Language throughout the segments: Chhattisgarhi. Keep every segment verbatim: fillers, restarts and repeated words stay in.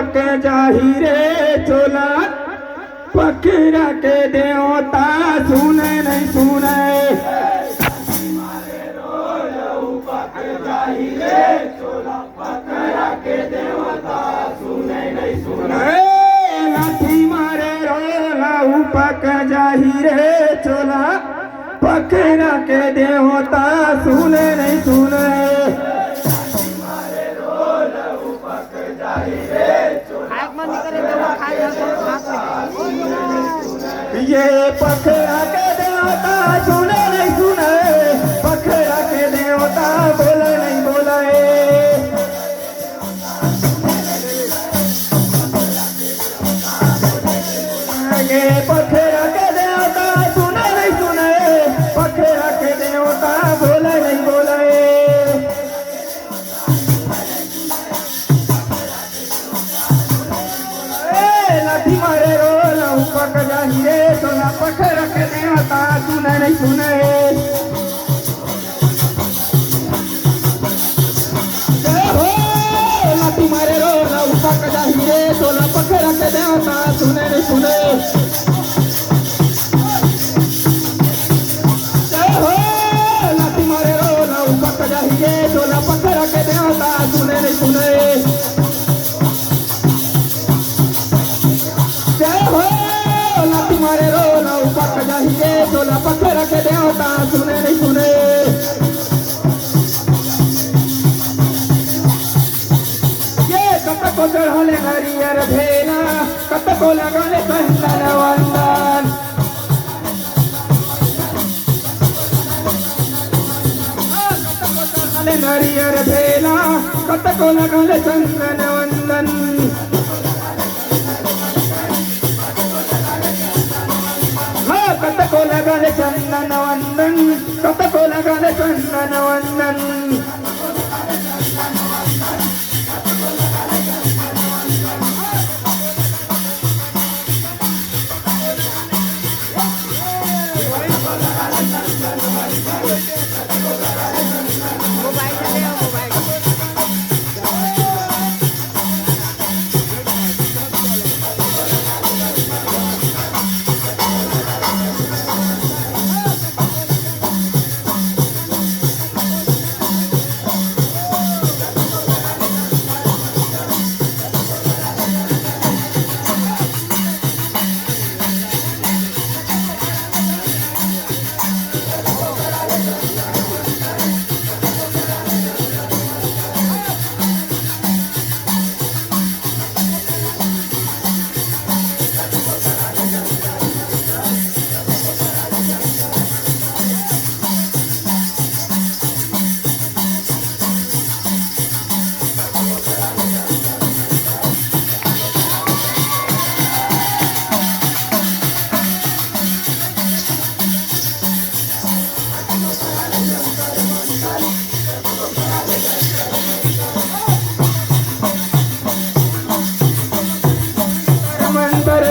के जाही रे चोला, पखरा के देवता सुने नहीं सुने। ए, लाठी मारे रो लहू पक जाही रे चोला, पखरा के देवता सुने नहीं सुने। खाए के मन नहीं करे, तो वो खाए ना, तो खा के। ये पखरा के देवता सुने नहीं सुने, पखरा के देवता बोले नहीं बोले। ये पखरा के देवता सुने नहीं सुने, पखरा के देवता बोले नहीं बोले। ए, लाठी मारे रो लहू पक जाही रे, चोला पखरा के देवता सुने नहीं सुने। जय हो, लाठी मारे रो लहू पक जाही रे, चोला पखरा के देवता सुने नहीं सुने। जय हो, लाठी मारे रो लहू पक जाही रे, चोला पखरा के देवता सुने नहीं सुने। जय हो, लाठी मारे रो लहू पक जाही रे, चोला पखरा के देवता सुने नहीं सुने। ये कतको चढ़ले नरियर भेला, कतको लगले चंदन वंदन। कतको लगले नरियर भेला, कतको लगले चंदन वंदन। हाँ, कतको लगले चंदन वंदन, कतको लगले चंदन वंदन। मंतर।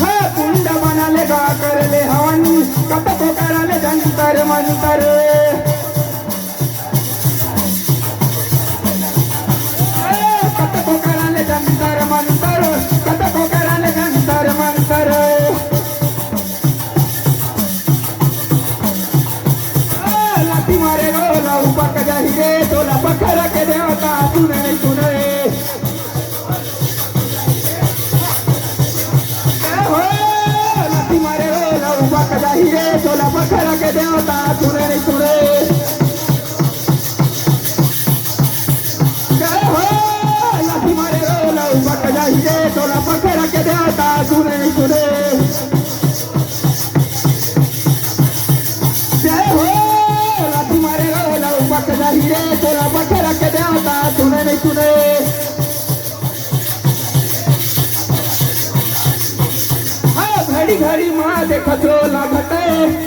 हाँ, कुंड बनाले गा करले हवन, कतको करले जंतर मंतर। ए, कतको करले जंतर मंतर, कतको करले जंतर मंतर। ए, लाठी मारे रो लहू पक जाही रे, चोला पखरा के देवता सुने नहीं सुने। ए हो, लाठी मारे रो लहू पक जाही रे, चोला पखरा के देवता सुने नहीं सुने। जय हो, लाठी मारे रो लहू पक जाही रे, चोला पखरा के देवता सुने नहीं सुने। जय हो, लाठी मारे रो लहू पक जाही रे, चोला पखरा के देवता सुने नहीं सुने। हाँ, घड़ी घड़ी माँ देख चोला घटे,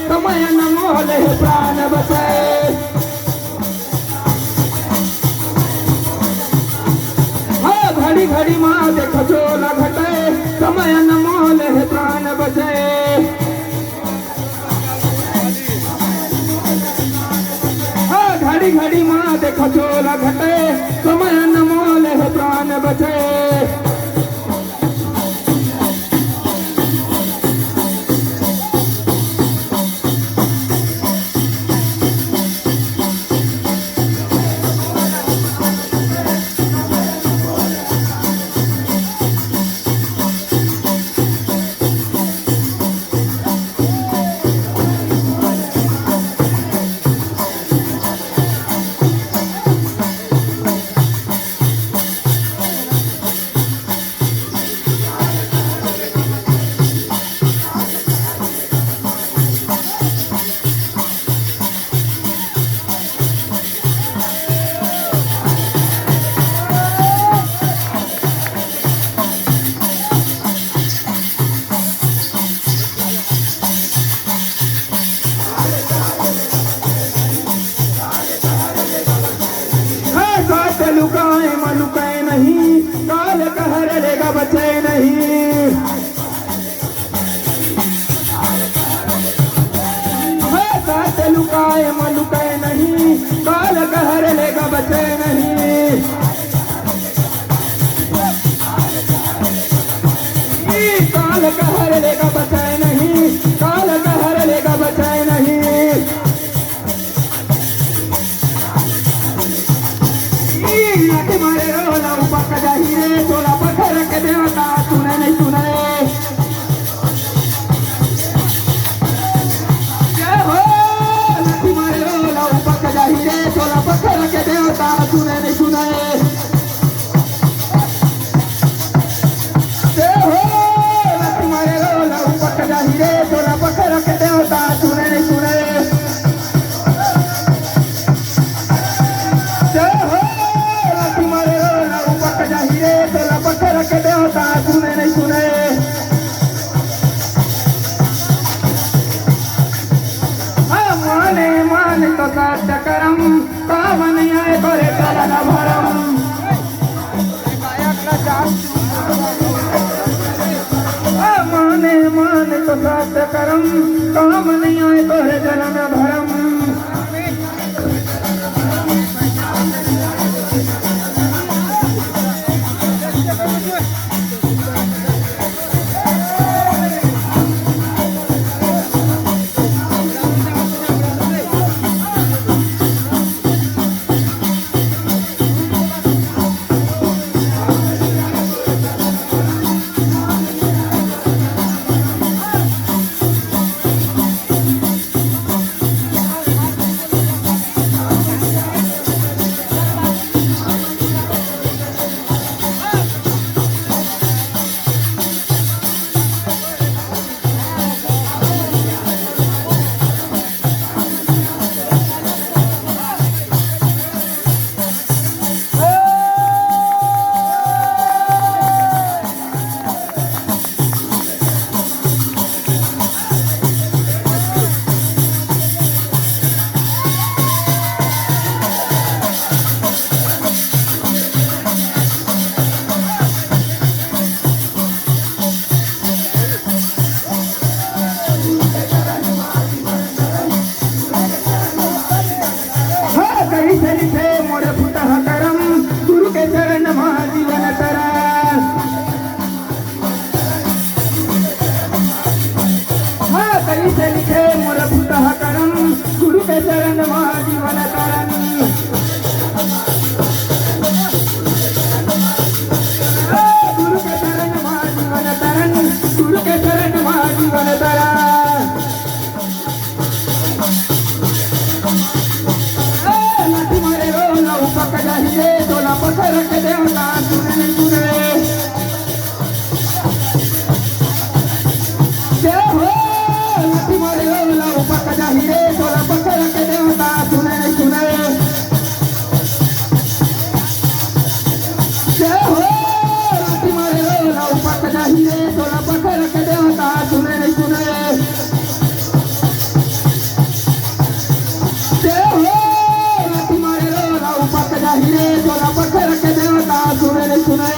समय न मोल हे प्राण बचे। हाँ, घड़ी घड़ी माँ देख चोला घटे, समय न मोल हे प्राण बचे। हाँ, घड़ी घड़ी माँ देखो चोला घटे, समय अनमोल है, प्राण बचे। हाँ, साथ लुकाए म लुकाए नहीं, काल कहर लेगा बचे नहीं। हाँ, साथ लुकाए म लुकाए नहीं, काल कहर लेगा बचे नहीं। ई काल कहर लेगा बचे नहीं, काल कहर लेगा बचे नहीं। ई लाठी मारे रो लऊ पक जाही रे, चोला पत्थर के देवता सुने नहीं सुने। जय हो, लाठी मारे रो लऊ पक जाही रे, चोला पत्थर के देवता सुने नहीं सुने। जय हो, लाठी मारे रो लऊ पक जाही रे, चोला पत्थर के देवता सुने नहीं सुने। जय हो, लाठी मारे रो लऊ पक जाही रे, चोला पत्थर के देवता सुने नहीं सुने। हाँ, माने मान तो सत्य करम, पावन आए तोरे चरण भरम। हाँ, माने मान तो सत्य करम, काम नहीं आए तोरे चरण भरम। हाँ, कइसे लिखे मोर फुटहा करम, गुरु के चरण मा जीवन तरन। हाँ, कइसे लिखे मोर फुटहा करम, गुरु के चरण मा जीवन तरन। हाँ, गुरु के चरण मा जीवन तरन, गुरु के चरण मा जीवन तरन। ए, लाठी मारे रो लऊ पक जाही रे, चोला पत्थर के देवता सुने नहीं सुने। जय हो, लाठी मारे रो लऊ पक जाही रे, चोला पत्थर के देवता सुने नहीं सुने। जय हो, लाठी मारे रो लऊ पक जाही रे, चोला पत्थर के देवता सुने नहीं सुने। जय हो, लाठी मारे रो लऊ पक जाही रे, चोला पत्थर के देवता सुने नहीं सुने।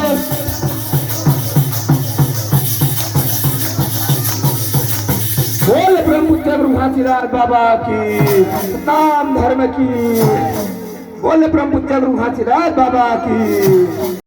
बोल ब्रह्मपुत्र ब्रह्माचीनाथ बाबा की, नाम धर्म की। बोले परम पूज्य गुरु घासीदास बाबा की।